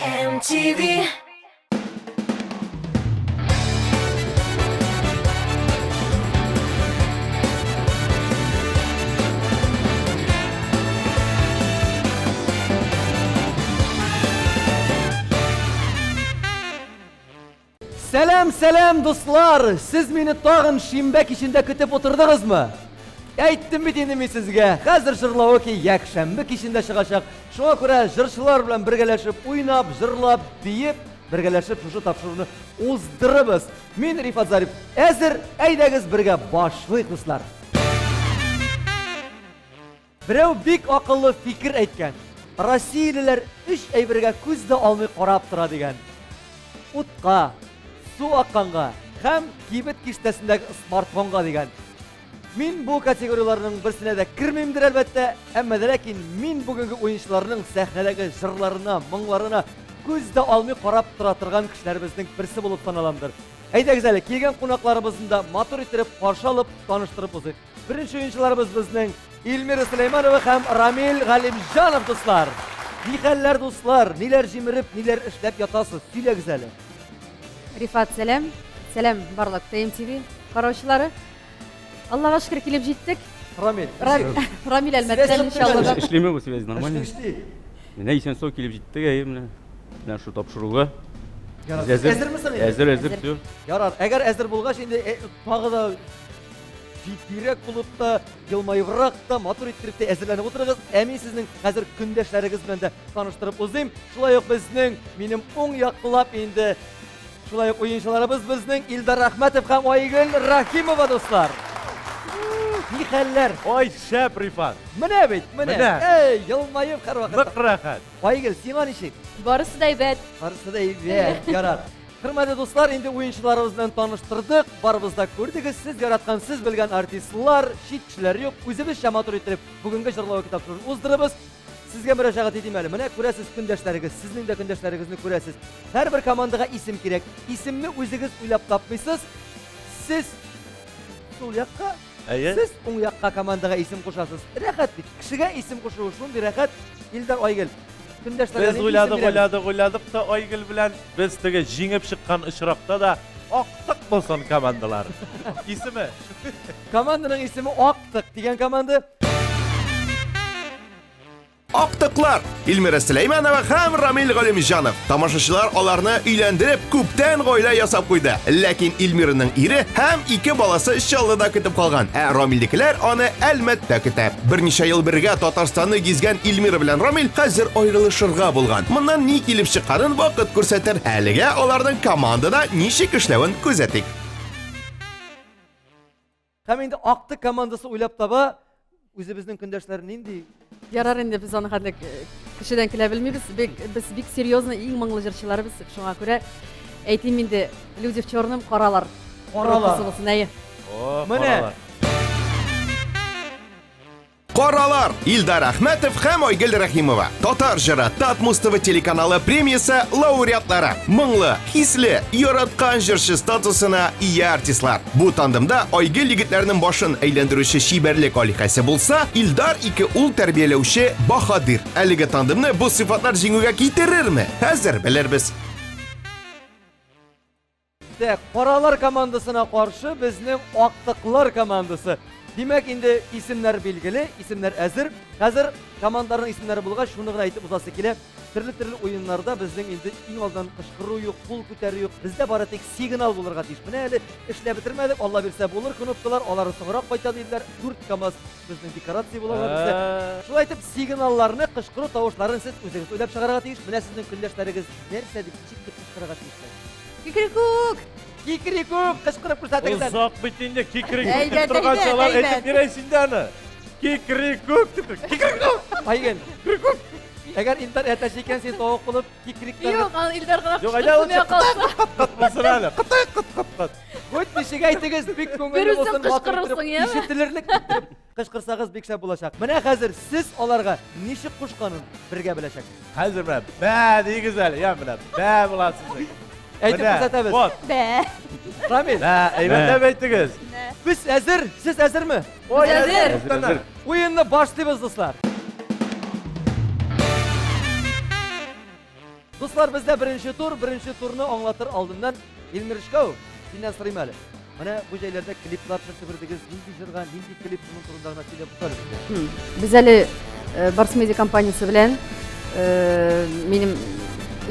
TMTV. Сәлам, сәлам, дуслар! Сез мине тагын шимбә кичендә көтеп утырдыгызмы? Әйттем бит инде мин сезгә, хәзер җырлавыки якшәмбе кичендә чыгачак. Шуңа күрә җырчылар белән бергәләшеп уйнап, җырлап, биеп, бергәләшеп шушы тапшыруны уздырыбыз. Мин Рифат Зарипов. Әзер, әйдәгез бергә башлыйк, дуслар. Берәү бик акыллы фикер әйткән. Россиялеләр өч әйбергә күз дә алмый карап тора дигән. Утка, су акканга һәм кибет киштәсендәге смартфонга дигән. Мин бу категорияләрнең берсенә дә кермимдер, әлбәттә, әмма дә ләкин мин бүгенге уенчыларның сәхнәдәге җырларына, моңларына күз дә алмый карап тора торган кешеләребезнең берсе булып саналамдыр. Әйдәгез әле, килгән кунакларыбызны да матур иттереп каршы алып, таныштырып узыйк. Беренче уенчыларыбыз безнең Эльмира Сөләйманова һәм Рамил Галимҗанов, дуслар. Ни хәлләр, дуслар? Ниләр җимереп, ниләр эшләп ятасыз? Сөйләгез әле. Рифат, сәлам. Сәлам барлык ТМТВ караучылары. Аллага шөкер килеп җиттек. Рамил. Рамил Әлмәттән Чаллыдан. Эшлиме бу связь нормально? Эшли, эшли. Менә исән сау килеп җиттек, әйе, менә. Менә шу тапшыруга. Ярар. Әзер. Әзерме соң инде? Әзер, әзер, все. Ярар. Әгәр әзер булгач, инде э, тагы да җитдирәк булып та, елмаебрак та, матур иттереп тә әзерләнеп утырыгыз. Ә мин сезнең хәзер көндәшләрегез белән дә таныштырып узыйм. Шулай ук безнең, минем уң яклап инде, шулай ук уенчыларыбыз безнең Илдар Әхмәтов һәм Айгөл Рахимова, дуслар. Ни хәлләр? Ой, шәп, Рифат. Менә бит, менә. Менә. Эй, елмаеп һәрвакыт. Нык рәхәт. Айгөл, сиңа ничек? Барысы да әйбәт. Барысы да әйбәт, ярар. Хөрмәтле дуслар, инде уенчыларыбыз белән таныштырдык. Барыбыз да күрдегез, сез яраткан, сез белгән артистлар, чит кешеләр юк. Үзебезчә матур иттереп бүгенге җырлау тапшыруын уздырыбыз. Сезгә мөрәҗәгать итим әле. Менә күрәсез көндәшләрегез, сезнең дә көндәшләрегезне күрәсез. Һәрбер командага исем кирәк. Исемне үзегез уйлап тапмыйсыз. Сез сул якка, Әйе. сез уң якка командага исем кушасыз. Рәхәт бит. Кешегә исем кушу шундый рәхәт. Илдар Айгөл. Көндәшләргә Без нинди исем уйладык, бирәбез? уйладык, уйладык та Айгөл белән без теге җиңеп чыккан очракта да актык булсын командалар. Исеме? Команданың исеме Актык дигән команда. Актыклар! Эльмира Сөләйманова һәм Рамил Галимҗанов. Тамашачылар аларны өйләндереп, күптән гаилә ясап куйды. Ләкин Эльмираның ире һәм ике баласы Чаллыда көтеп калган, ә Рамилнекеләр аны Әлмәттә көтә. Берничә ел бергә Татарстанны гизгән Эльмира белән Рамил хәзер аерылышырга булган. Моннан ни килеп чыкканын вакыт күрсәтер. Әлегә аларның командада ничек эшләвен күзәтик. Һәм инде Актык командасы уйлап таба, үзебезнең көндәшләр нинди? Ярар инде без аны хәтлек э, кешедән көлә белмибез. Бик, без бик серьезно иң моңлы җырчыларыбыз. Шуңа күрә әйтим инде, люди в черном каралар. Каралар. Группасы булсын, әйе. О, Менә. каралар. Каралар! Илдар Әхмәтов һәм Айгөл Рәхимова. Татар җыры Татмуз ТВ телеканалы премиясе лауреатлары. Моңлы, хисле, яраткан җырчы статусына ия артистлар. Бу тандемда Айгөл егетләрнең башын әйләндерүче чибәрлек алиһәсе булса, Илдар ике ул тәрбияләүче баһадир. Әлеге тандемны бу сыйфатлар җиңүгә китерерме? Хәзер белербез. Так, Каралар командасына каршы безнең Актыклар командасы. Димәк, инде исемнәр билгеле, исемнәр әзер. Хәзер командаларның исемнәре булгач, шуны гына әйтеп узасы килә. Төрле-төрле уеннарда безнең инде иң алдан кычкыру юк, кул күтәрү юк. Бездә бары тик сигнал булырга тиеш. Менә әле эшләп бетермәдек, Алла бирсә булыр кнопкалар, алары соңрак кайта диделәр. 4 КАМАЗ безнең декорация була алла бирсә. Шулай итеп, сигналларны, кычкыру тавышларын сез үзегез уйлап чыгарырга тиеш. Менә сезнең көндәшләрегез нәрсә дип, ничек дип кычкырырга тиешләр. Кикрикүк! Кикрикүк! Кычкырып күрсәтегез әле. Озак бит инде кикрикүк Әйбәт, дип торганчалар әйбәт, әйтеп бирәйсең инде аны. Кикрикүк дип. Кикрикүк! Айгөл. Әгәр Илдар әтәч икән, син тавык булып кикрикләр. Юк, аны Илдар гына Юк, әйдә кычкырсын, лучше калса. кыт булсын әле. Кыт кыт кыт кыт. Гүт ничек әйтегез, бик күңелле Бер үзең булсын, матур иттереп, кычкырырсың, яме? ишетелерлек иттереп кычкырсагыз бик шәп булачак. Менә хәзер сез аларга ничек кушканын бергә беләчәксез. Хәзер менә бә дигез әле, я менә бә була сезнең. Әйтеп Менә, күрсәтәбез. Вот. Бә. Рамил, Бә, әйбәтләп әйтегез. без әзер, сез әзерме? Ой, Әзер. Әзер, әзер. Уенны башлыйбыз, дуслар. Дуслар, бездә беренче тур, беренче турны аңлатыр алдыннан Илмирочка, синнән сорыйм әле. Менә бу җәйләрдә клиплар төшереп бирдегез. Нинди җырга, нинди клип шуның турында гына сөйләп үт әле безгә. Без әле э, Барс Медиа компаниясе белән э, минем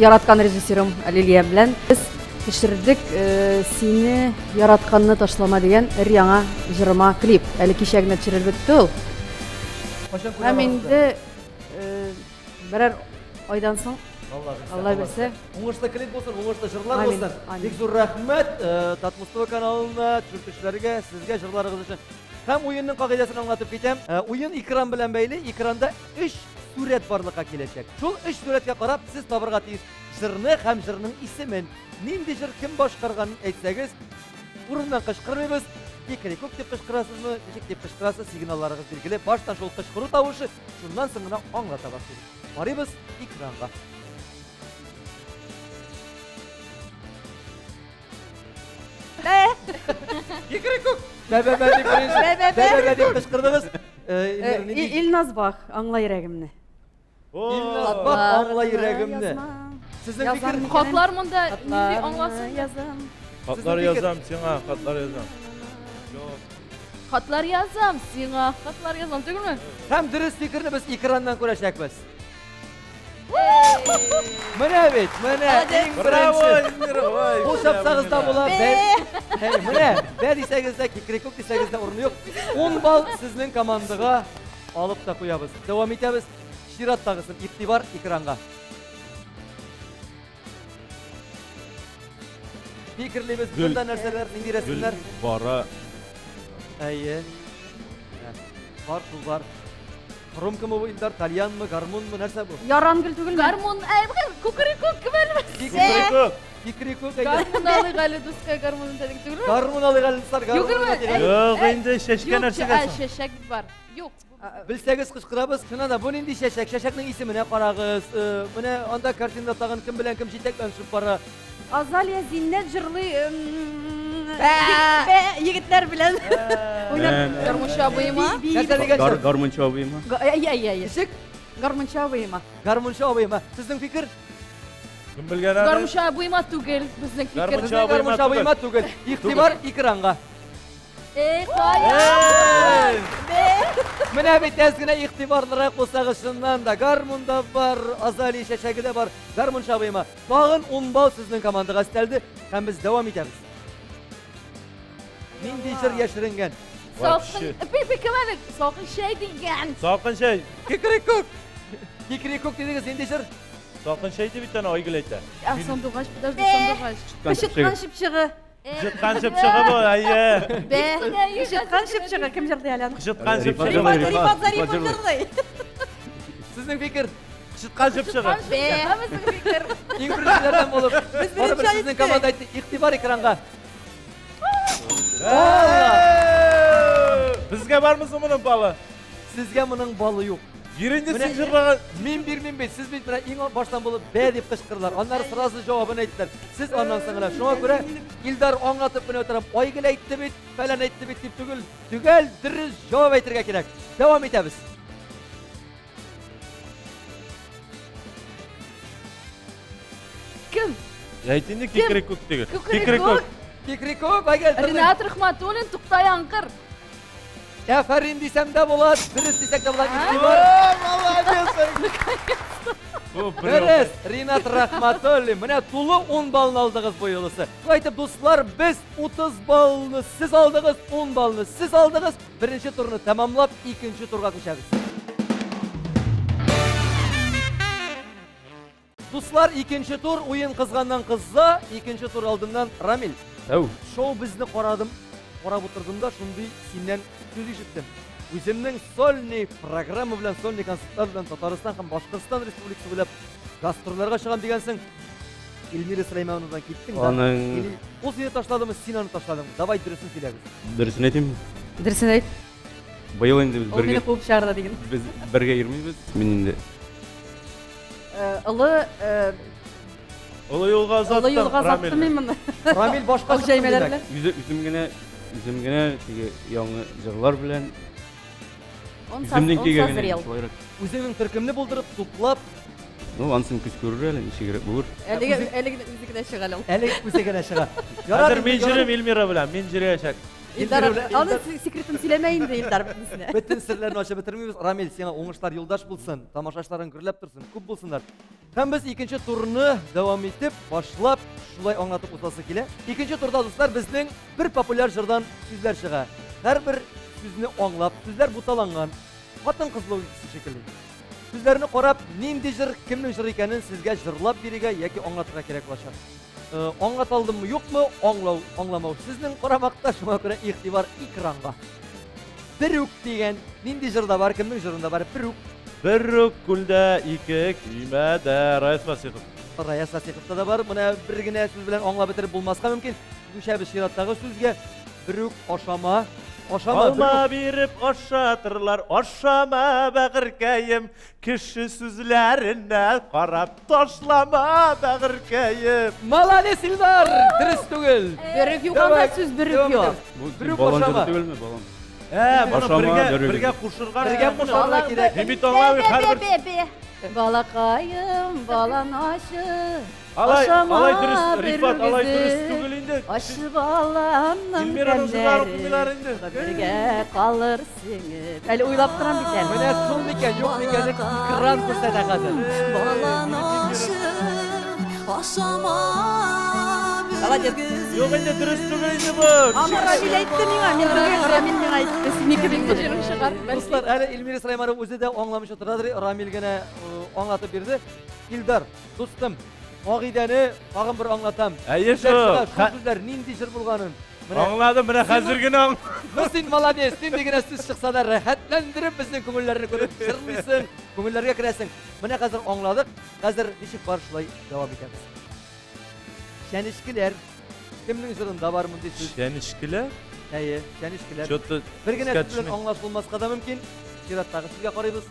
яраткан режиссерым Лилия белән без төшердек э, Сине яратканны ташлама дигән өр-яңа җырыма клип. Әле кичә генә төшерелеп бетте ул. Кайчан күрә Һәм алабыз? инде берәр айдан соң Алла бирсә. Алла бирсә. Уңышлы клип булсын, уңышлы җырлар Амин, булсын. амин. Бик зур рәхмәт э, Татмус ТВ каналына, төшертүчеләргә, сезгә җырларыгыз өчен. Һәм уенның кагыйдәсен аңлатып китәм. Э, Уен экран белән бәйле, экранда 3 сурәт барлыкка киләчәк. Шул 3 сурәткә карап сез табырга тиеш җырны һәм җырның исемен. Нинди җыр кем башкарганын әйтсәгез, урыннан кычкырмыйбыз. Кикрикүк дип кычкырасызмы, ничек дип кычкырасыз, сигналларыгыз билгеле. Баштан шул кычкыру тавышы, шуннан соң гына аңлата башлыйбыз. Карыйбыз экранга. Кикрикүк! Бә-бә-бә дип беренче. Бә-бә-бә дип кычкырдыгыз. Э, Илнар, нинди- Илназ Бах, аңла йөрәгемне. Илназ Бах, аңла йөрәгемне. Сезнең фикер Хатлар монда нинди аңласын? Язам. Хатлар язам сиңа, хатлар язам. Хатлар язам сиңа, хатлар язам түгелме? Һәм дөрес фикерне без экраннан күрәчәкбез. Менә бит, менә иң Браво, беренче. Эльмира, ой, Кул чапсагыз да була. Бә, менә, бә дисәгез дә, кикрикүк дисәгез дә урыны юк. 10 балл сезнең командага алып та куябыз. Дәвам итәбез. Чираттагысын игътибар экранга. Фикерлибез, Гөл. монда нәрсәләр, нинди Гөл рәсемнәр? бара. Әйе. Менә, Бар шул бар. Хромкамы бу Илдар, тальянмы, гармунмы, нәрсә бу? Яран гөл түгелме? Гармун, әй, кукурикук кем әле? Кикрикүк. Кикрикүк әйдә. Гармун алыйк әле, дускай, гармунын тәдек түгелме? Гармун алыйк әле, дуслар, гармун Югырмы? алыйк әле. Юк, инде чәчкә Юк, нәрсәгә ә, соң? чәчәк бар. Юк. Белсәгез кычкырабыз. Чыннан да бу нинди чәчәк? Чәчәкнең исеменә карагыз. Э, Менә анда картинада тагын кем белән кем җитәкләнешеп бара. Азалия Зиннәт җырлый бә егетләр белән. Уйнап. Гармунчы абыема. Нәрсә дигән Гар, сүз? гармунчы абыема. Әйе, әйе, әйе. Ничек? Гармунчы абыема. Гармунчы абыема. Сезнең фикер? Кем белгән аны? Гармунчы абыема түгел безнең фикер. Гармунчы Сезнең гармунчы абыема түгел. Игътибар экранга. Эй, кая? Менә бит әз генә игътибарлырак булсагыз, чыннан да гармун да бар, Азалия чәчәге дә бар. Гармунчы абыема. Тагын 10 балл сезнең командага өстәлде һәм без дәвам итәбез. Нинди җыр яшеренгән? Салкын, пи, пи, кем әле? Салкын чәй дигән. Салкын чәй. Кикрикүк! Кикрикүк дидегез, нинди җыр? Салкын чәй дип бит аны Айгөл әйтә. А, сандугач, подожди, сандугач. Кычыткан чыпчыгы. Кычыткан чыпчыгы бу, әйе. Бә. Кычыткан чыпчыгы кем җырлый әле аны? Кычыткан Рифат чыпчыгы. җырлый, Рифат Зарипов җырлый. җырлый. Сезнең фикер? Кычыткан чыпчыгы. Кычыткан безнең фикер. Иң беренчеләрдән булып. Без Барыбер беренче сезнең әйттек. команда әйтте. Игътибар экранга. Безгә бармы соң моның балы? Сезгә моның балы юк. Биринче Менә- син җырлаган. Мин бирмим бит. Сез бит менә иң баштан булып бә дип кычкырдылар. Аннары сразу җавабын әйттеләр. Сез аннан соң гына. Шуңа күрә Илдар аңлатып кенә утырам. Айгөл әйтте бит, фәлән әйтте бит дип түгел. Төгәл дөрес җавап әйтергә кирәк. Дәвам итәбез. Кем? Әйт инде кикрикүк диген. Кикрикүк. Кикрикүк, Айгөл. тыңлыйм. Ринат Рахматуллин, Туктай Аңкыр. Әфәрин дисәм дә була, дөрес дисәк тә була. Игътибар. Бу берәү. Дөрес, Ринат Рахматуллин. Менә тулы 10 баллны алдыгыз бу юлысы. Шулай итеп, дуслар, без 30 баллны сез алдыгыз, 10 баллны сез алдыгыз. Беренче турны тәмамлап, икенче турга күчәбез. Дуслар, икенче тур уен кызганнан кызса, икенче тур алдыннан Рамил. Әү. Шоу безне карадым, карап утырдым да, шундый синнән сүз ишеттем. Үземнең сольный программа белән, сольный концертлар белән Татарстан һәм Башкортстан Республикасы буйлап гастрольләргә чыгам дигәнсең. Эльмира Сөләймановнадан киттең дә. Аның Или ул сине ташладымы, син аны ташладыңмы? Давай дөресен сөйләгез. дөресен әйтим. Дөресен әйт. Быел инде без Ул мине бергә куып чыгарды диген. без бергә йөрмибез. Мин инде Олы э, Олы юлга озаттым. олы юлга озаттым Рамилне. мин моны. Рамил башка Ак чыкты җәймәләр димәк. белән. үзе үзем генә үзем генә теге яңа җырлар белән Он үземнең он көйгә генә созрел. шулайрак. Үзеңнең төркемне булдырып, туплап, Ну, анысын күз күрер әле, ничегрәк булыр. Әлегә әле генә үзе генә чыга әле ул. Әле үзе генә чыга. Хәзер мин җөрим Эльмира белән, мин җөрәячәк. Илдар, аны секретын сөйләмә инде, Илдар, бөтенесенә. Бөтен серләрне ачып бетермибез. Рамил, сиңа уңышлар юлдаш булсын, тамашачыларың гөрләп торсын, күп булсыннар. Һәм без икенче турны дәвам итеп, башлап, шулай аңлатып узасы килә. Икенче турда, дуслар, безнең бер популяр җырдан сүзләр чыга. Һәрбер сүзне аңлап, сүзләр буталанган. Хатын-кыз логикасы шикелле. Сүзләрне карап, нинди җыр, кемнең җыры икәнен сезгә җырлап бирергә яки аңлатырга кирәк булачак. Э, аңлата алдыммы, юкмы, аңлау, аңламау сезнең карамакта, шуңа күрә игътибар экранга. Берүк дигән нинди җырда бар, кемнең җырында бар? Берүк. Берүк күлдә ике көймәдә Раяз Фасихов. Раяз Фасиховта да бар. Менә бер генә сүз белән аңлап бетереп булмаска мөмкин. Күчәбез чираттагы сүзгә. Берүк ашама. Ашама. Алма биреп ашатырлар, ашама бәгырькәем, кеше сүзләренә карап ташлама бәгырькәем. Молодец, Илдар! Дөрес түгел. Берүк юк анда сүз берүк юк. Берүк балан ашама. җыры түгелме, балан? Ә, моны Ашама, бергә берүк. бергә кушырга. Бергә кушарга кирәк. Мин бит аңламыйм һәрбер Балакаем, балан ашы. Алай, Ашама алай дөрес, Рифат, бер алай дөрес үзе. түгел инде. Ашы баламның Эльмираның җырларын укымыйлар инде. Бергә калыр сеңеп. Әле уйлап торам бит әле. Менә шул микән, юк микән, экран күрсәтә хәзер. Балан ашы ашама Молодец. Юк инде дөрес түгел инде бу. Аны Рамил әйтте миңа, мин түгел, Рамил миңа әйтте. Синеке бит бу. Җырың чыгар. Дуслар, әле Эльмира Сулайманова үзе дә аңламыйча торадыр, Рамил генә э, аңлатып бирде. Илдар, дустым, кагыйдәне тагын бер аңлатам. Әйе Сүзләр шул. чыга, шул сүзләр нинди җыр булганын. Менә Аңладым, менә хәзер генә аңладым. Ну син молодец, нинди генә сүз чыкса да рәхәтләндереп безнең күңелләрне күреп җырлыйсың, күңелләргә керәсең. Менә хәзер аңладык, хәзер ничек бар шулай дәвам итәбез. Чәнечкеләр. Кемнең җырында бар мондый сүз? Чәнечкеләр? Әйе, чәнечкеләр. Чё-то Бер генә искә сүз белән төшми. аңлашылмаска да мөмкин. Чираттагы сүзгә карыйбыз.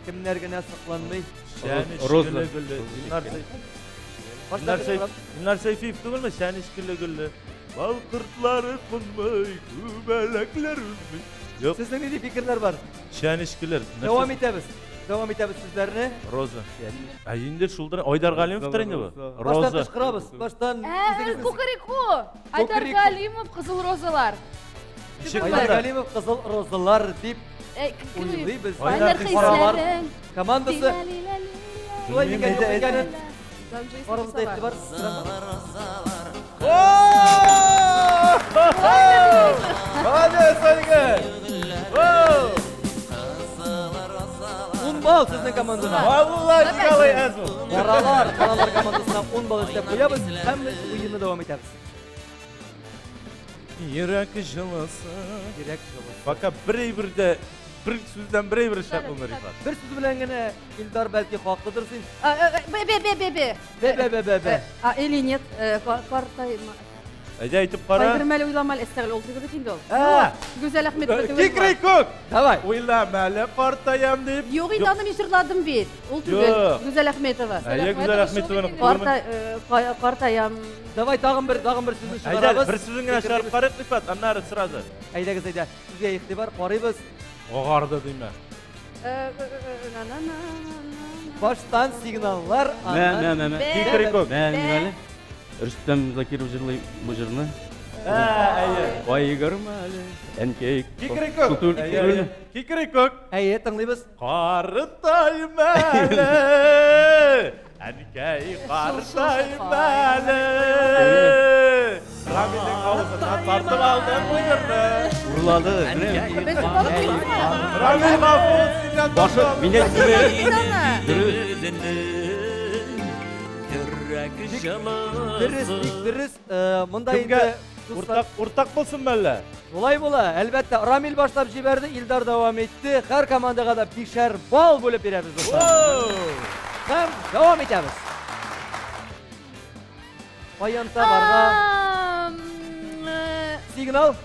Кемнәр генә сокланмый. Роза. Чәнечкеле гөлле. Илнар Сәйфиев. Башта Илнар кем Сәйф- карап? Илнар Сәйфиев түгелме? Чәнечкеле гөлле. Бал кортлары кунмый, күбәләкләр үлми. Юк, Сезнең нинди фикерләр бар? чәнечкеләр. Дәвам итәбез. Дәвам итәбез сүзләрне. Роза. Ә инде шулдыр Айдар Галимовтыр инде бу. Баштан Роза. кычкырабыз. Баштан Ә, үзегезнең- Кукареку. Айдар Кукареку. Галимов, Кызыл розалар. Ничек Айдар монда? Галимов Кызыл розалар дип Э, кем- уйлыйбыз. Айдар Кайнар Каралар хисләрең. командасы шулай микән юк икәнен барыбыз да игътибар. Молодец, Айгөл! О! 10 балл сезнең командага. Валлаһи галай әз ул. Каралар, каралар командасына 10 балл өстәп куябыз һәм без уенны дәвам итәбез. Йөрәк җылысы. Йөрәк җылысы. Пока бер әйбердә бер сүздән бер әйбер эшләп булмый, Рифат. Бер сүз белән генә Илдар бәлки хаклыдыр син. Б, Б, Б, Б, Б. Б Б Б Б Б. А, или нет, картайма. Әйдә әйтеп кара. Кайдырма әле, уйлама әле, әстәгъфирулла, ул түгел бит инде ул. Ә! Гүзәл Әхмәтова түгел. Кикрикүк! Давай. Уйлама әле, картаям дип. Юк инде, аны мин җырладым бит. Ул түгел. Юк. Гүзәл Әхмәтова. Әйе, Гүзәл Әхмәтованы Карта, картаям. Давай тагын бер, тагын бер сүзне Әйдә, чыгарабыз. бер сүзен генә чыгарып карыйк, Рифат, аннары сразу. Әйдәгез, әйдә. Сүзгә игътибар, карыйбыз. Агарды димә. На-на-на-на-на. Баштан сигналлар, Мә, мә, аннан мә, мә. Кикрикүк. Мә, нимә әле? Рөстәм Закиров җырлый бу җырны. Ә, әйе. Кайгырма әле, әнкәй. Кикрикүк. Шул түгел- Әйе, түгелме? әйе. Кикрикүк. Әйе, тыңлыйбыз. Картайым әле, әнкәй, картайым әле. Рамилнең авызыннан тартып алдым бу җырны. Урлады. Менә. Без алып килдек. Рамил гафу, синнән Башы тартып алдым. мине түгел. Дөрес. Дөрес, бик дөрес. Э, Монда Кемгә? инде дуслар, Уртак, уртак булсын мәллә? шулай була. Әлбәттә, Рамил башлап җибәрде, Илдар дәвам итте. Һәр командага да бишәр балл бүлеп бирәбез, дуслар. Һәм дәвам итәбез. Каян табарга? Сигнал.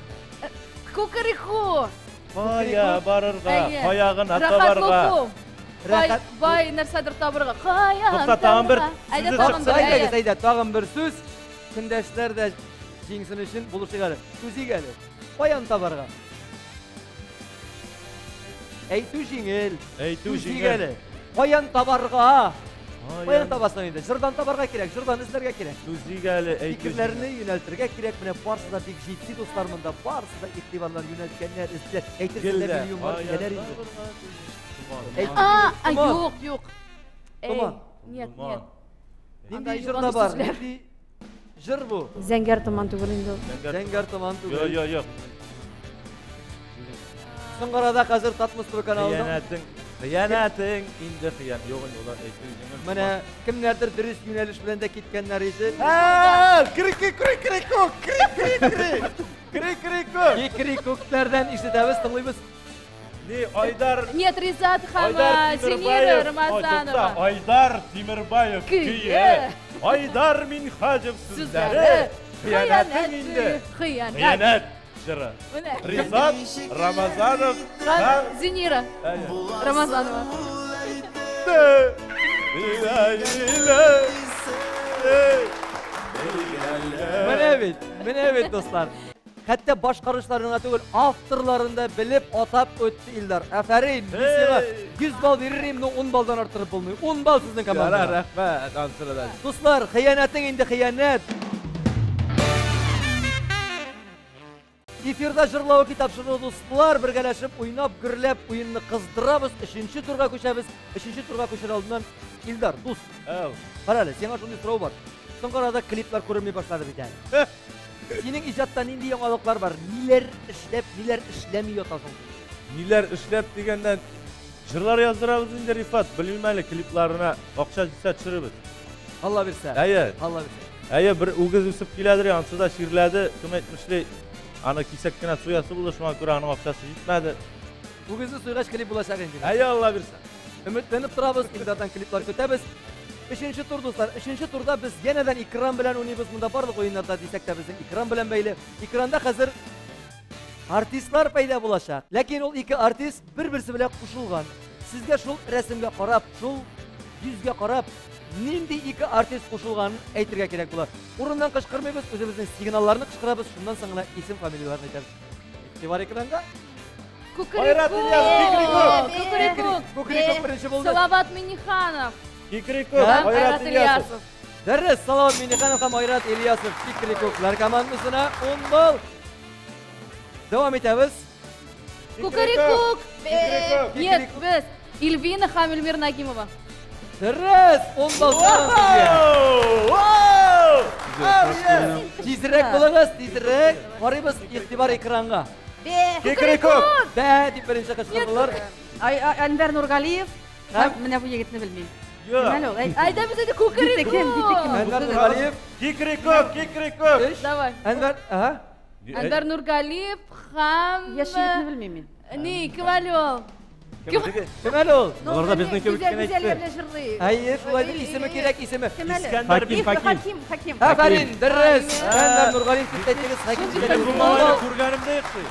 Кукареку. Кая барырга, Әйе. кая гына Рәхәт табарга. лукум. Бай, Рәхәт. бай нәрсәдер табырга. Каян Тукта, тагын бер табырга? Әйдә сүзе тагын бер. Әйдәгез, әйе. әйдә, тагын бер сүз. Көндәшләр дә җиңсен өчен булышыйк әле. Түзик әле. Каян табарга? Әйтү җиңел. Әйтү Түзик җиңел. әле. Каян табарга? Каян табасың инде? Җырдан табарга кирәк, җырдан эзләргә кирәк. Түзик әле, әйтү. Фикерләрне юнәлтергә кирәк. Менә барсы да бик җитди, дуслар, монда барсы да игътибарлар юнәлткәннәр, эзләр. Әйтерсең дә миллионнар киләләр инде. А, а, Томан. юк, юк. Эй, Томан. нет, нет. Нинди Анда җырда юган бар? сүзләр. Нинди җыр бу? Зәңгәр томан түгел инде ул. Зәңгәр томан Юк, түгел. юк, юк. Соңгы арада хәзер Татмус ТВ каналында Хыянәтең, хыянәтең инде хыян. Юк инде улар әйтү җиңел. менә кемнәрдер дөрес юнәлеш белән дә киткәннәр иде. Кри кри кри кри кри кри кри. Кри кри кри. Кикри күкләрдән ишетәбез, тыңлыйбыз. Ни Айдар Нет, Ризат һәм Айдар Зинира Тимербаев. Рамазанова. Ай, тукта, Айдар Тимербаев Көе. көе. Айдар Минхаҗев сүзләре. Хыянәтең инде. Хыянәт. Хыянәт җыры. Менә. Ризат Рамазанов Һәм һәм Зинира Рамазанова. Менә бит, менә бит, дуслар. Хәтта башкаручыларын гына түгел, авторларын да белеп атап үтте Илдар. Афәрин, мин сиңа 100 балл бирер идем, но 10 баллдан арттырып булмый. 10 балл сезнең командага. Ярар, рәхмәт, ансыра да. Дуслар, хыянәтең инде хыянәт. Эфирда җырлау тапшыруы, дуслар, бергәләшеп уйнап, гөрләп уенны кыздырабыз. Өченче турга күчәбез. Өченче турга күчер алдыннан Илдар, дус, Әу. кара әле, сиңа шундый сорау бар. Соңгы арада клиплар күренми башлады бит әле. Синең иҗатта нинди яңалыклар бар? Ниләр эшләп, ниләр эшләми ятасың? Ниләр эшләп дигәннән җырлар яздырабыз инде, Рифат. Белмим әле, клипларына акча җитсә төшеребез. Алла бирсә. Әйе, Алла бирсә. әйе, бер үгез үсеп киләдер, ансы да чирләде. Кем әйтмешли, аны кисәк кенә суясы булды, шуңа күрә аның акчасы җитмәде. Үгезне суйгач клип булачак инде. Әйе, Алла бирсә. Өметләнеп торабыз, Илдардан клиплар көтәбез. Өченче тур, дуслар. Өченче турда без янәдән экран белән уйныйбыз. Монда барлык уеннарда дисәк тә безнең экран белән бәйле. Экранда хәзер артистлар пәйда булачак. Ләкин ул ике артист бер-берсе белән кушылган. Сезгә шул рәсемгә карап, шул йөзгә карап, нинди ике артист кушылганын әйтергә кирәк була. Урыннан кычкырмыйбыз, үзебезнең сигналларны кычкырабыз, шуннан соң гына исем фамилияләрен әйтәбез. Игътибар экранга. Айрат Ильясов, Кукурикук. Кукурикук. Кукурикук беренче булды. Салават Миниханов. Кикрикук, Һәм Айрат Айрат Ильясов. Ильясов. Дөрес, Салават Миннеханов һәм Айрат Ильясов Кикрикуклар командасына 10 балл. Дәвам итәбез. Кукурикук. Кикрикук. Нет, без. Ильвина һәм Эльмира Нагимова. Дөрес, 10 балл сезгә. Тизрәк булыгыз, тизрәк. Карыйбыз, игътибар экранга. Кикрикук. Бә дип беренче кычкырдылар. Әнвәр Нургалиев. Һәм Менә бу егетне белмим. Юк. Кем әле ул? Әйт. Айда без инде Бите кем, бите кем? Кукурикук. Әнвәр Нургалиев, Кикрикук, кикрикук. өч. Давай. Әнвәр, ага. Әнвәр Нургалиев һәм Яшь егетне белмим мин. Ни, кем әле ул? Кем теге? Кем әле ул? Алар да безнең кебек Гүзәл кенә Гүзәлия әйтте. белән җырлый. Әйе, шулайдыр, исеме кирәк, исеме. Кем әле? Искәндәр Хаким, Хаким. Хаким, Хаким. Афәрин, дөрес. Әнвәр Нургалиев дип әйттегез, Хаким дип Бу әйттегез. малайны күргәнем дә юк ди.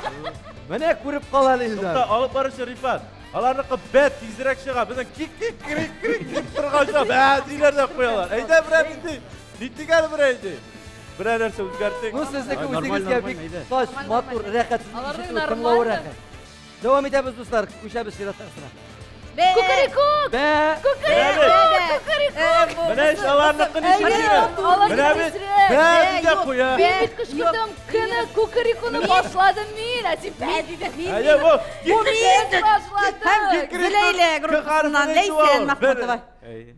Менә күреп кал әле Тукта, Илдар. алып баручы Рифат. Аларныкы бә тизрәк чыга. Безнең кик кик крик крик дип торганча бә диләр дә куялар. Әйдә берәр инде. Нитик әле берәр инде. Берәр нәрсә үзгәртик. Ну сезнеке Ай, нормаль, үзегезгә нормаль, бик әйдә. тач, матур, рәхәт, Аларның ишетү, тыңлавы нормально. рәхәт. Дәвам итәбез, дуслар, күчәбез чираттагысына. Кукурикук. Бә, Кукурикук. Кукурикук. Менә ич аларныкы ничек кирәк. Алар Менә бит тизрәк. бә дидә куя. Мин бит кычкырдым, көне кукурикуны башладым мин, ә син бә дидең. Әйе, бу. Без башладык. Зөләйлә группасыннан Ләйсән Махмутова.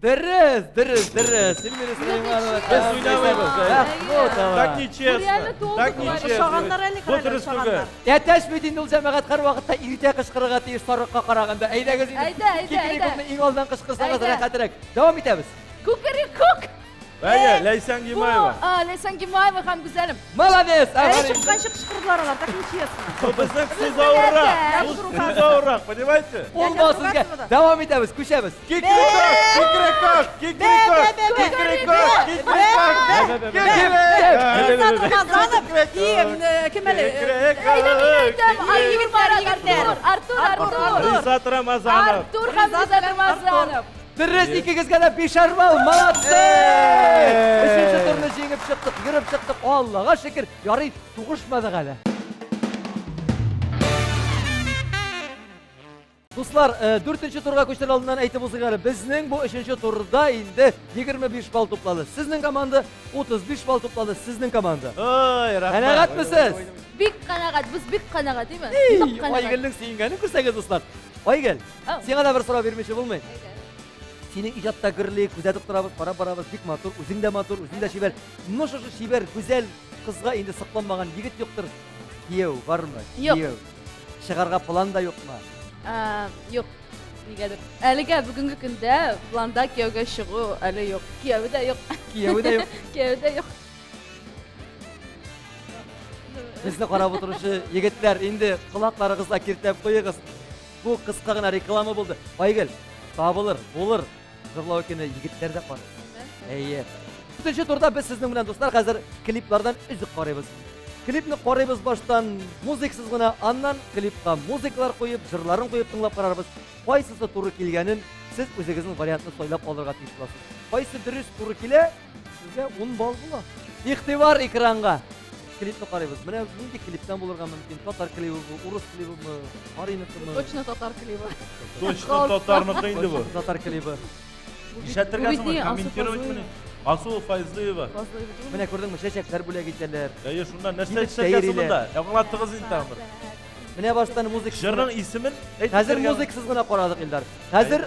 дөрес, дөрес, дөрес. Эльмира Сулейманова. Без уйнамыйбыз, әйе. Махмутова. Так нечестно. Реально долго Так говорили. нечестно. Ошаганнар әле, Бу карале, дөрес түгел. ошаганнар. Әтәч бит инде ул җәмәгать һәрвакытта иртә кычкырырга тиеш сарыкка караганда. Әйдәгез инде. Әйдә, әйдә, Кикрикукны иң алдан кычкырсагыз Әйдә. рәхәтрәк. Дәвам итәбез. Кукурикук. Әйе, Ләйсән Бу, Гимаева. а, Ләйсән Гимаева һәм Гүзәлем. Молодец! Әле Афәрин. чыкканчы кычкырдылар алар, так нечестно. Бу безнең сүз авыррак. Бу сүз авыррак, понимаете? Ун балл сезгә. Дәвам итәбез, күчәбез. Кикрикок, кикрикок, кикрикок, кикрикок, кикрикок, Ризат Рамазанов и кем әле? Әйдә мин әйтәм, Артур Марат, егетләр. Артур, Артур, Артур. Ризат Рамазанов. Артур һәм Ризат Рамазанов. Дөрес, икегезгә дә бишәр балл. Молодцы! Өченче турны җиңеп чыктык, йөреп чыктык. Аллага шөкер, ярый сугышмадык әле. Дуслар, э, дүртенче турга күчер алдыннан әйтеп узыйк әле. Безнең бу өченче турда инде 25 балл туплады. Сезнең команда 35 балл туплады. Сезнең команда. Ой, рәхмәт. Канәгатьмесез? Бик канәгать, без бик канәгать, димме? Эй, Бик канәгать. Айгөлнең сөенгәнен күрсәгез, дуслар. Айгөл, Ау. сиңа да бер сорау бирмичә булмый. Синең иҗатта гөрли, күзәтеп торабыз, карап барабыз, бик матур, үзең дә матур, үзең дә чибәр. Ну шушы чибәр, гүзәл кызга инде сокланмаган егет юктыр. Кияү бармы? Юк. Кияү. Чыгарга план да юкмы? Ә, Юк, нигәдер. Әлегә бүгенге көндә планда кияүгә чыгу әле юк. Кияүе дә юк. Кияүе дә юк. Кияүе дә юк. Безне карап утыручы егетләр, инде колакларыгызга киртләп куегыз. Бу кыска гына реклама булды. Айгөл, табылыр, булыр. Җырлау көне егетләр дә карый. Әйе. Дүртенче турда без сезнең белән, дуслар, хәзер клиплардан өзек карыйбыз. Клипны карыйбыз баштан музыксыз гына, аннан клипка музыкалар куеп, җырларын куеп тыңлап карарбыз. Кайсысы туры килгәнен сез үзегезнең вариантны сайлап алырга тиеш буласыз. Кайсы дөрес туры килә, сезгә 10 балл була. Игътибар экранга. Клипны карыйбыз. Менә нинди клиптан булырга мөмкин? Татар клибы бу, урыс клибымы, мариныкымы? Точно татар клибы. Точно татарныкы инде бу. Татар клибы. Ишәтергә Бу бит соң ни, Алсу комментировать Фазлыева. мени. Алсу Файзлыева. Фазлыева түгелме? Менә күрдеңме, чәчәкләр бүләк итәләр. Әйе, шуннан нәрсә Кибеттә ишәтәсең йөриләр. монда? Аңлаттыгыз инде тагын бер. Менә баштан музыка. Җырның исемен әйтеп Хәзер биргән. музыкасыз гына карадык, Илдар. Хәзер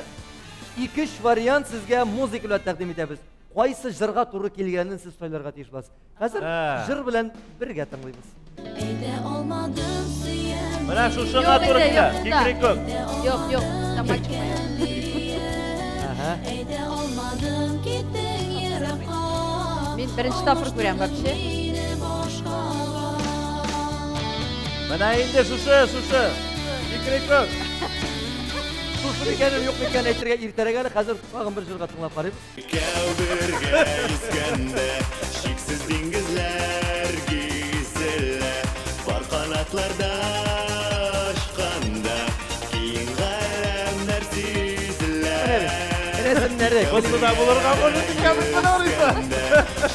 ике-өч вариант сезгә музыка белән тәкъдим итәбез. Кайсы җырга туры килгәнен сез сайларга тиеш буласыз. Хәзер Ә. җыр белән бергә тыңлыйбыз. Әйтә алмадым сөям Менә шушыңа Юк туры инде, килә. юк монда. Кикрикүк. Юк, юк, тамачка юк. Әһә. Әйтә алмадым киттең еракка Мин беренче тапкыр күрәм вообще. Мине башкага Менә инде шушы, шушы. Кикрикүк. Шушы микәнен, юк микәнен әйтергә иртәрәк әле. Хәзер тагын бер җырга тыңлап карыйбыз. Икәү бергә йөзгәндә Чиксез диңгезләр гизелә Пар канатларда очканда Киң галәмнәр сизелә Менә бит. Рәсемнәре. Бусы да булырга может икән бит менә алайса.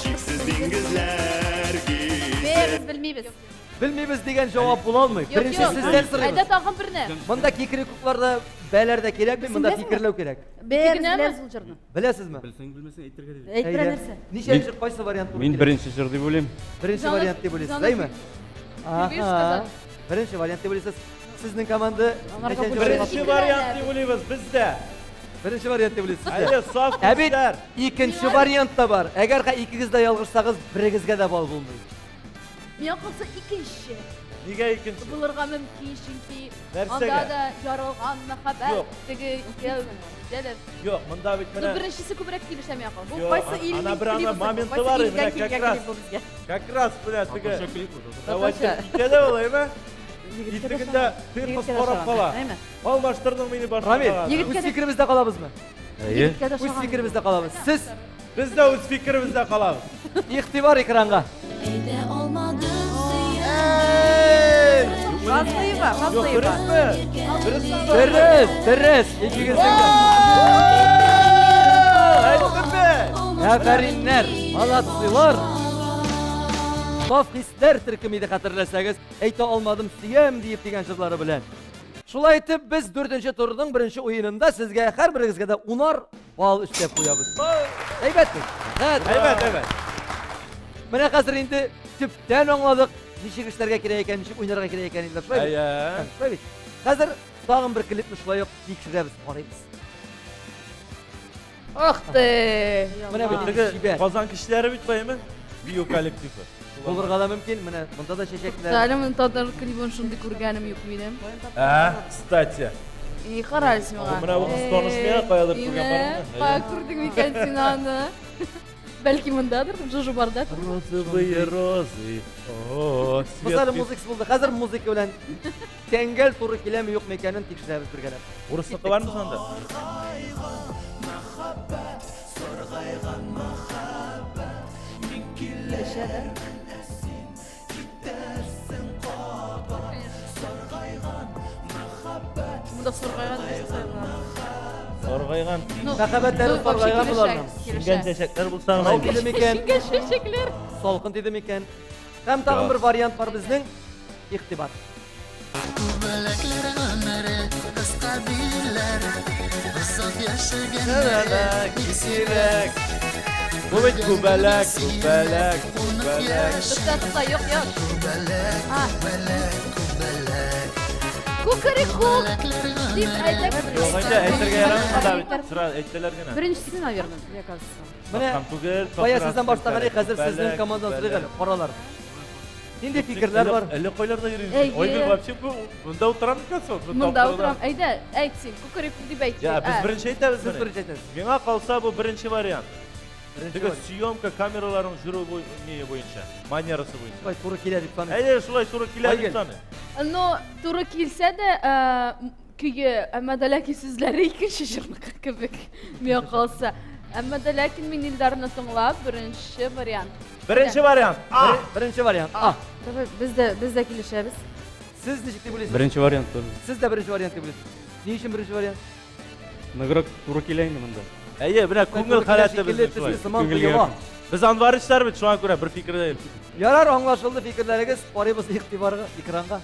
Чиксез диңгезләр гизелә Бе, без белмибез. Белмибез дигән җавап була алмый. Юк, Беренче юк. сездән Әйдә сорыйбыз. тагын берне. Монда кикрикукларда бәләр дә кирәкми, монда Белсең фикерләү кирәк. Бе, без Генәме? беләбез ул җырны. Беләсезме? Белсәң, белмәсәң әйтергә диде. Әйт берәр Әйдә. нәрсә. Ничәнче кайсы вариант туры Мин килә? беренче җыр дип уйлыйм. Беренче Зана- вариант дип уйлыйсыз, Зана әйме? Любишь Аһа. сказать. Беренче вариант дип уйлыйсыз. Сезнең команда Аларга ничәнче бүлеп вариант? Беренче вариант дип уйлыйбыз без дә. Беренче вариант дип уйлыйсыз. Әйе, саф Ә бит күзләр. икенче вариант та бар. Әгәр ха икегез дә ялгышсагыз, берегезгә дә балл булмый. Миңа калса икенче. Нигә икенче? Булырга мөмкин, чөнки Нәрсәгә? анда да яралган мәхәббәт Юк. теге икәү дәләр. Юк, монда бит Ну менә беренчесе күбрәк килешә миңа калса. Юк, Кайсы ана илнең бер ана клибы соң? моменты Кайсы бар, илдән менә как килгән раз. клип бу безгә? Как раз менә теге. Татарча клип бу, татарча. Давайте китә дә алаймы? Егеткә дә Итегендә ошаган. тир Егеткә кыз дә карап ошаган. кала. Әйме? Алмаштырдың мине башка. Рамил, Егеткә үз дә- фикеребездә калабызмы? Әйе. Егеткә дә Үз ошаган. фикеребездә калабыз. Сез Без дә үз фикеребездә калабыз. игътибар экранга. Әйтә алмадым сөям Фазлыева, Юк, Фазлыева. дөресме? Дөресме? Дөрес, дөрес. Икегезнең дә. Әйттем бит. Афәриннәр, молодцылар. Саф хисләр төркеме иде хәтерләсәгез, әйтә алмадым сөям диеп дигән җырлары белән. Шулай итеп без дүртенче турның беренче уенында сезгә һәрберегезгә дә унар балл өстәп куябыз. Әйбәт бит? Рәхәт. Әйбәт, әйбәт. Менә хәзер инде төптән аңладык, ничек эшләргә кирәк икән, ничек уйнарга кирәк икән инде. Шулай бит? Әйе. Шулай бит? Хәзер тагын бер клипны шулай ук тикшерәбез, карыйбыз. Ах ты! Менә бит Теге чибәр. Казан кешеләре бит баймы? Бию коллективы. Булырга да мөмкин. Менә монда да чәчәкләр. Әле мин татар клибын шундый күргәнем юк минем. Ә, кстати. И кара син миңа. Менә бу кыз таныш миңа, каядыр күргән бармы? Кая күрдең микән син аны? Бәлки мондадыр, Жужу бардадыр. Розовые розы. О, Бу әле свет. музыкасы булды. Хәзер музыка белән тәңгәл туры киләме, юкмы икәнен тикшерәбез бергәләп. Урысныкы бармы сонда? Килешә дә. Монда соргайган нәрсә сайлар. Саргайган. Ну, Мәхәббәтләре ну, вообще саргайган килешә, буларның. килешә. Шиңгән чәчәкләр булса гына Сау инде. тиде микән? Шиңгән чәчәкләр. Салкын тиде микән? Һәм тагын бер вариант бар безнең. Игътибар. Күбәләкләр гомере кыска. әбиләр Озак яшәгәннәре бик сирәк. Бу бит күбәләк, күбәләк, күбәләк. Тукта, тукта, юк, юк. Күбәләк, А. күбәләк, күбәләк. Кукареку дип әйтә. Юк, әйтә, әйтергә ярамый монда бит. Сразу әйттеләр генә. Беренчесе, наверное, мне кажется. Менә Һәм түгел, бая тапшырасың сездән башлаган идек, хәзер сезнең күбәләк, командадан сорыйк күбәләк. әле. Каралар. Нинди фикерләр бар? Әллә кайларда йөрисең? Әйе. Айгөл вообще бу монда утырам микән соң? Бу Монда тапшыруда. утырам. Әйдә, әйт син, кукареку дип әйт. Я, без Ә. беренче әйтәбез Сез моны. беренче әйтәсез. Миңа калса бу беренче вариант. Беренче Теге вариант. съемка камераларының жүрү ние буенча, манерасы буенча. Шулай туры килә дип саныйм. Әйдә, шулай туры килә дип Айгөл. саныйм. Но туры килсә дә, көе, әмма дә ләкин сүзләре икенче җырныкы кебек миңа калса. Әмма дә ләкин мин Илдарны тыңлап, беренче вариант. Беренче вариант. А. Беренче вариант. А. Давай, без дә, без дә килешәбез. Сез ничек дип уйлыйсыз? Беренче вариант тоже. Сез дә беренче вариант дип уйлыйсыз. Ни өчен беренче вариант? Ныграк туры килә инде монда. Әйе, менә күңел халәте безнең Шулай. шулай. Сыман Күңелгә тоела. якын. Без анваристлар бит, шуңа күрә бер фикердә йөрибез. Ярар, аңлашылды фикерләрегез. Карыйбыз игътибарга, экранга.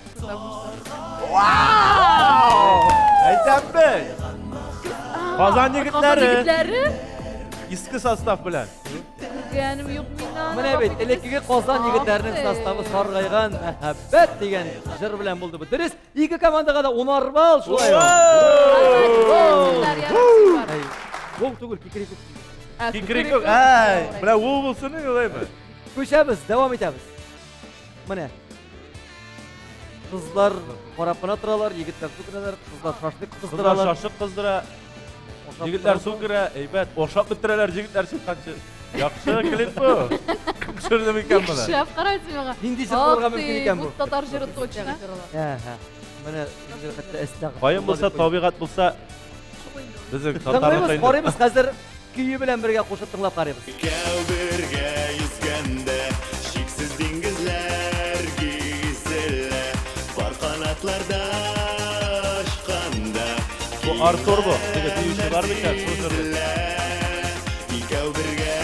Әйтәм бит. Казан егетләре егетләре иске состав белән. күргәнем юк мин аны. Менә бит элеккеге Казан егетләренең составы саргайган мәхәббәт дигән җыр белән булды бу. Дөрес, ике командага да унар балл шулай ук. Әй, Гол түгел, кикрикүк. Кикрикүк, әй, менә ул булсын инде, алаймы? Күчәбез, дәвам итәбез. Менә. Кызлар карап кына торалар, егетләр су керәләр, кызлар шашлык Кызлар кыздыралар. шашлык кыздыра, Ашап егетләр торалар. су керә, әйбәт, ашап бетерәләр егетләр чыкканчы. Яхшы клип бу. Кем төшерде микән моны? Шәп карайсың миңа. Нинди җыр булырга мөмкин икән бу? Бу татар җыры точно. Әһә. Менә хәтта әстәгъфирулла Каен булса, дип куйды. табигать булса, безнең татарлык Тыңлыйбыз, инде. карыйбыз хәзер көе белән бергә кушып тыңлап карыйбыз. Икәү бергә йөзгәндә чиксез диңгезләр гизелә, пар канатларда очканда. Бу Артур бу. Теге биюче бар микән? Шул җырны. Икәү бергә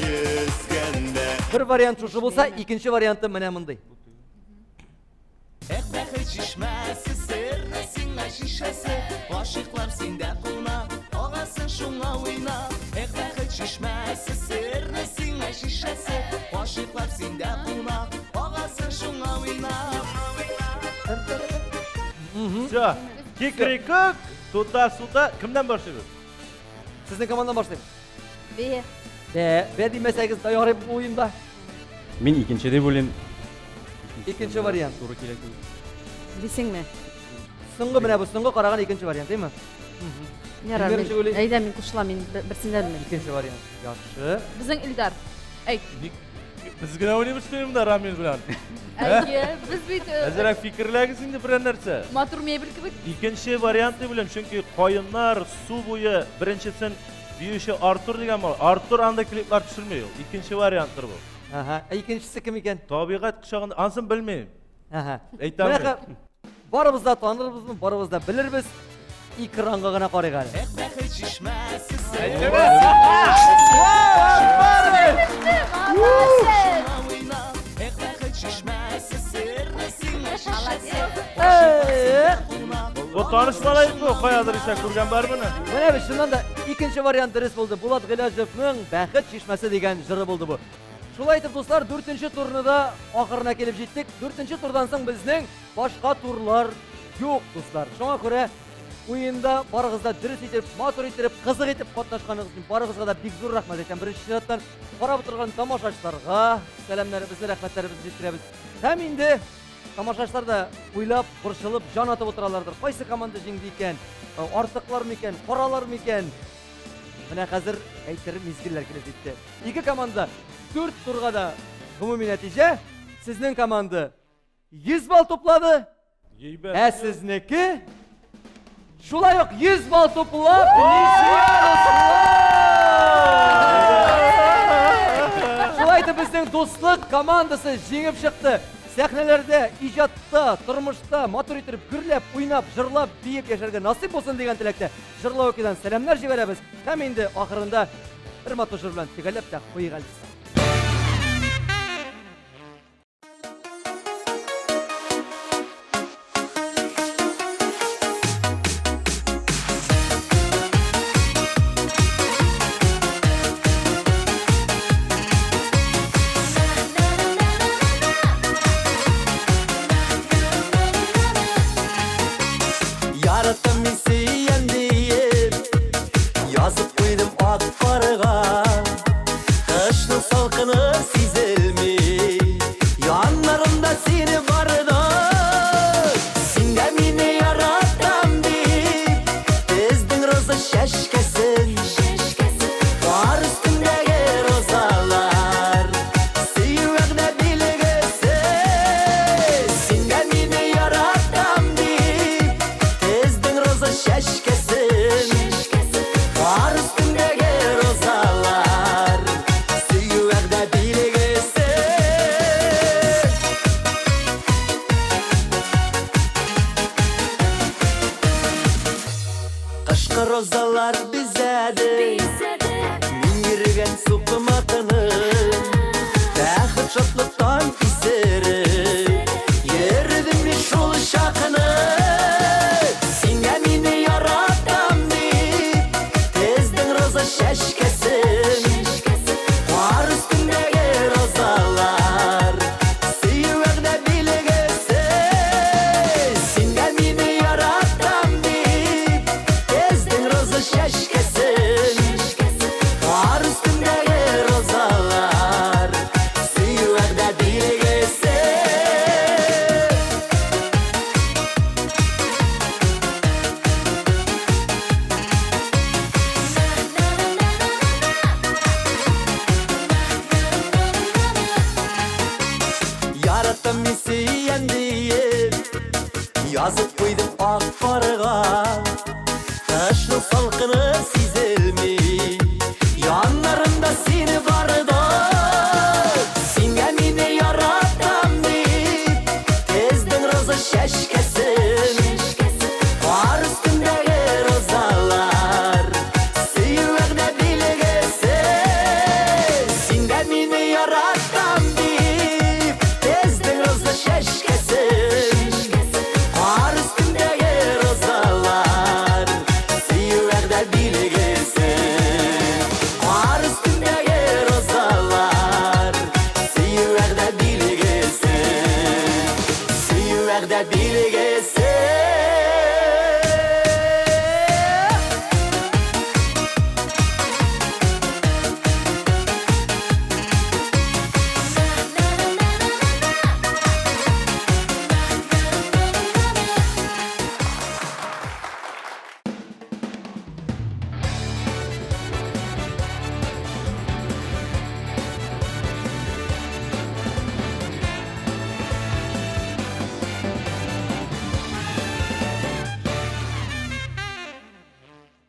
йөзгәндә. Бер вариант шушы булса, икенче варианты менә мондый. Эх, бәхет чишмәсе, серне сиңа шишәсе, Гашыйклар синдә куна, агасын шуңа уйна. Эх, бәхет чишмәсе, серне сиңа шишәсе, Гашыйклар синдә куна, агасын шуңа уйна. Всё. Кикрикүк, туда-сюда. Кемнән башлыйбыз? Сезнең командадан башлыйбыз. Бе. Бә, бә димәсәгез дә ярый бу уенда. Мин икенче дип уйлыйм. Икенче вариант. Туры килә кебек. Дисеңме? Соңгы менә бу соңгы караган икенче вариант, әйме? Ярар, Илмира ничек уйлый? әйдә мин кушылам, мин берсен дә белмим. Икенче вариант. Яхшы. Безнең Илдар. Әйт. Без генә уйлыйбыз фильмда Рамил белән. Әйе, без бит Әзрәк фикерләгез инде берәр нәрсә. матур мебель кебек. Икенче вариант дип уйлыйм, чөнки каеннар су буе беренчесен биюче Артур дигән бал. Артур анда клиплар төшерми ул. Икенче варианттыр бу. Ага. Ә икенчесе кем икән? Табигать кочагында ансын белмим. Ага. Әйтәм. Менә барыбыз да танырбызмы, барыбыз да белербез. Экранга гына карыйк әле. Эх, бәхет чишмәсе, Эх, бәхет чишмәсе, серне сиңа шишәсе, Эх! Бу таныш малай бу, каядыр исә күргән бар моны. Менә бит чыннан да икенче вариант дөрес булды. Булат Гыйләҗевның Бәхет чишмәсе дигән җыры булды бу. Шулай итеп, дуслар, дүртенче турны да ахырына килеп җиттек. Дүртенче турдан соң безнең башка турлар юк, дуслар. Шуңа күрә уенда барыгыз да дөрес итеп, матур итеп, кызык итеп катнашканыгыз өчен барыгызга да бик зур рәхмәт әйтәм. Беренче чираттан карап утырган тамашачыларга сәламнәребезне, рәхмәтләребезне җиткерәбез. Һәм инде тамашачылар да уйлап, борчылып, җан атып утыралардыр. Кайсы команда җиңде икән? Артыклар микән, каралар микән? Менә хәзер әйтер мизгелләр килеп җитте. Ике команда дүрт турга да гомуми нәтиҗә. Сезнең команда 100 балл туплады, ә сезнеке шулай ук 100 балл туплап, ничья, дуслар! Шулай итеп безнең дуслык командасы җиңеп чыкты. Сәхнәләрдә, иҗатта, тормышта матур итеп гөрләп, уйнап, җырлап, биеп яшәргә насыйп булсын дигән теләктә Җырлау Окейдан сәламнәр җибәрәбез. Һәм инде ахырында бер матур җыр белән төгәлләп тә куйыйк әле. Язып.